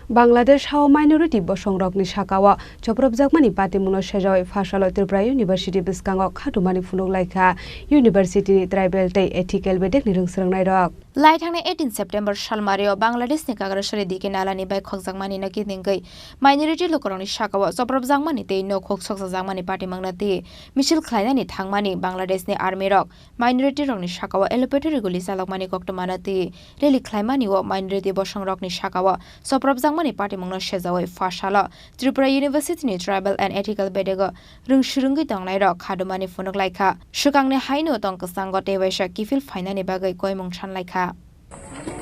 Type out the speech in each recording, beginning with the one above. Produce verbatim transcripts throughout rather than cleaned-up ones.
Bangladesh hao minority bosongrokni sakao chopropjakmani patimungno sejawi phasalo Tripura University bwskango khatumani phunuk laikha University ni Tribal tei Ethical bedekni rwngswrwngnairok. Lai thangnai eighteen September salmario Bangladesh ni Kagrasari dike nalani bai khokjakmani no kitingwi minority lukurokni sakao chopropjakmani tei nok huk sokjakjakmani patimungno twi misil khlainani thangmani Bangladesh ni army rok minority rokni sakao elevator guli chalokmani koktwmano twi rally khlaimani o minority bosongrokni sakao chopropjakmani patimungno sejawi phasalo Tripura University ni Tribal and Ethical bedego rwngswrwngwi tongnairok khatumani phunuk laikha. Swkangni haino tong kwchango tei waisa kiphil phainani bagwi koimung san laikha.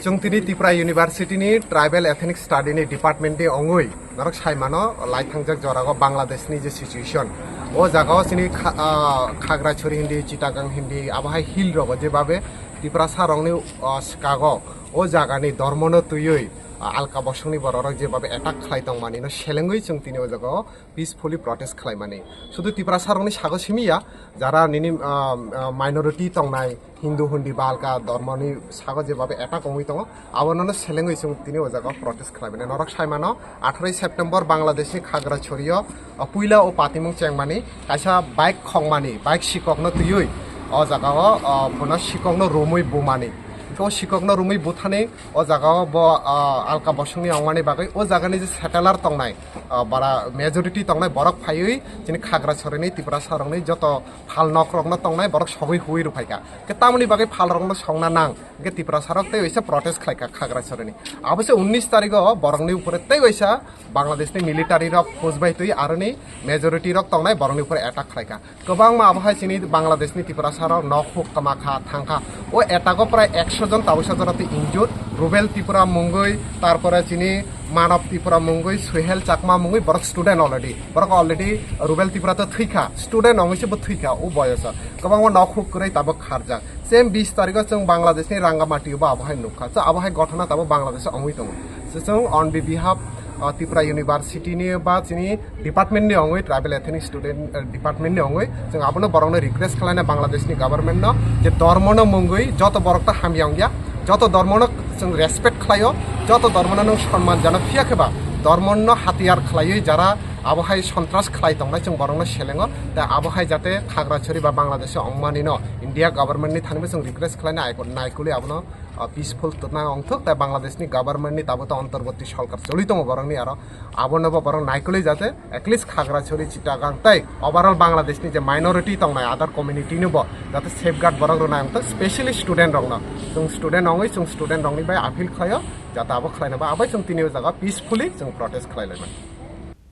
Chwng tini Tripura University ni Tribal Ethnic Study ni department ni ongwi norok sai mano, lai thangjak jorao Bangladesh ni je situation, o jagao chini kha-, ah, Khagrachari hindi, Chittagong hindi, abo hai hill rogo jebabe Tiprasa rokni, ah, swkago o jagani dormono twiwi, ah, alka bosongni bororok jebabe attack khlai tongmani no selengwi chwng tini o jagao peacefully protest khlaimani. Sudu Tiprasa rokni sago simi ya, jara nini, ah, ah, minority tongnai, Hindu hundi ba alka dormoni sago jebabe attack wngwi tongo, abono no selengwi chwng tini o jagao protest khlaimani. Norok sai mano, atharowi September Bangladesh ni Khagrachario, ah, puila o patimung chengmani, kaisa bike khokmani, bike sikokno twiwi o jagao, ah, bono sikokno romwi bumani. Hwnkhe o sikokno romwi buthani o jagao bo, ah, alka bosongni wngmani bagwi o jagani je settler tongnai, ah, bara majority tongnai borok phaiwi chini Khagracharini Tiprasa rokni joto phal nok rokno tongnai borok sogwi huwi rwphaikha. Khe tamoni bagwi phal rokno songna nang, hwnkhe Tiprasa rok tei waisa protest khlaikha Khagracharini. Abo se unnish tarigo borokni upore tei waisa Bangladesh ni military rok phus bai twi aroni majority rok tongnai borokni upore attack khlaikha. Kwbangma abo hai chini Bangladesh ni Tiprasa rok nok huk kwma kha, thang kha. O attack o prai ekso jon tabuksa jora twi injured. Rubel Tripura mungwi, tarpore chini Manav Tripura mungwi, Suhel Chakma mungwi borok student already. Borok already Rubel Tripura to thwi kha, student wngwi se bo thwi kha o boyoso. Kwbangma nok huk kwrwi tabuk kharjak. Same bis tarigo chwng Bangladesh ni Rangamati o bo abo hai nuk kha. So abo hai ghotona tabuk Bangladesh o wngwi tongo. So chwng on be behalf, uh, Tripura University ni ba chini department ni wngwi, tribal ethnic student, uh, department ni wngwi chwng abono borokno request khlaina Bangladesh ni government no je dormo no mungwi joto borok ta hamya wngya, joto dormo no chwng respect khlaio, joto dormo no nwng sonman jano, phiya khe ba dormo no hatiyar khlaiwi jara abo hai sontras khlai tongnai chwng borokno selengo, tei abo hai jate Khagrachari ba Bangladesh o wngmani no India government ni thani bo chwng request khlaina naikolwi abono, uh, peaceful twna wngthok, tei Bangladesh ni government ni tabuk to antarborti sorkar choli tongo borokni aro, abono bo borok naikolwi jate at least Khagrachari, Chittagong tei overall Bangladesh ni je minority tongnai other community no bo jate safeguard borok rwnai wngthok, specially student rokno. Chwng student wngwi chwng student rokni bai appeal khlaio jate abo khlaina ba abai chwng tini o jaga peacefully chwng protest khlai laimani.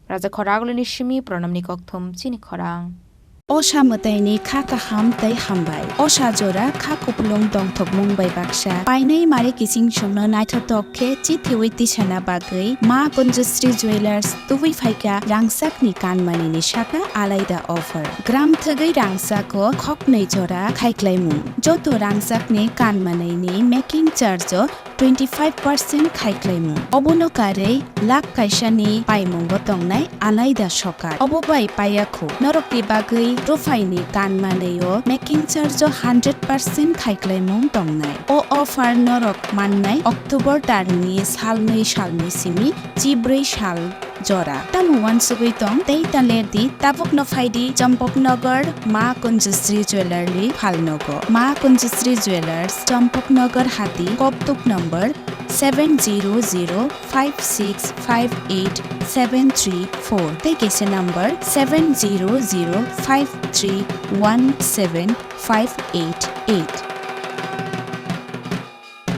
Raja Khoragulini simi Pranamni kokthum chini khorang. Osa mwtaini kha kaham tei hambai. Osa jora kha kupulung dongthokmung bai baksa. Painai mari kiching chwngno naithotok khe chithiwi tisana bagwi Ma Kunjusri Jewellers tubui phaikha rangchakni kanmanini saka alaida offer. Gram thwgwi rangchako khoknwi jora khaiklaimung. Joto rangchakni kanmanini making charge o twenty five percent khaiklaimung. Obono karwi lakh kaisani paimungo tongnai alaida sokar. Obo bai paiya khu norokni bagwi ruphaini kanmanwi o making charge o hundred percent khaiklaimung tongnai. O offer norok mannai October tarni salnwi salni simi chibrwi sal jora. Tamo uansugwi tong tei ta ler di, tabukno phai di Champaknagar Ma Kunjusri Jewellery phalnogo. Ma Kunjusri Jewellers, Champaknagar Hati, Koktuk number seven zero zero five six five eight seven three four tei kaisa number seven zero zero five three one seven five eight eight.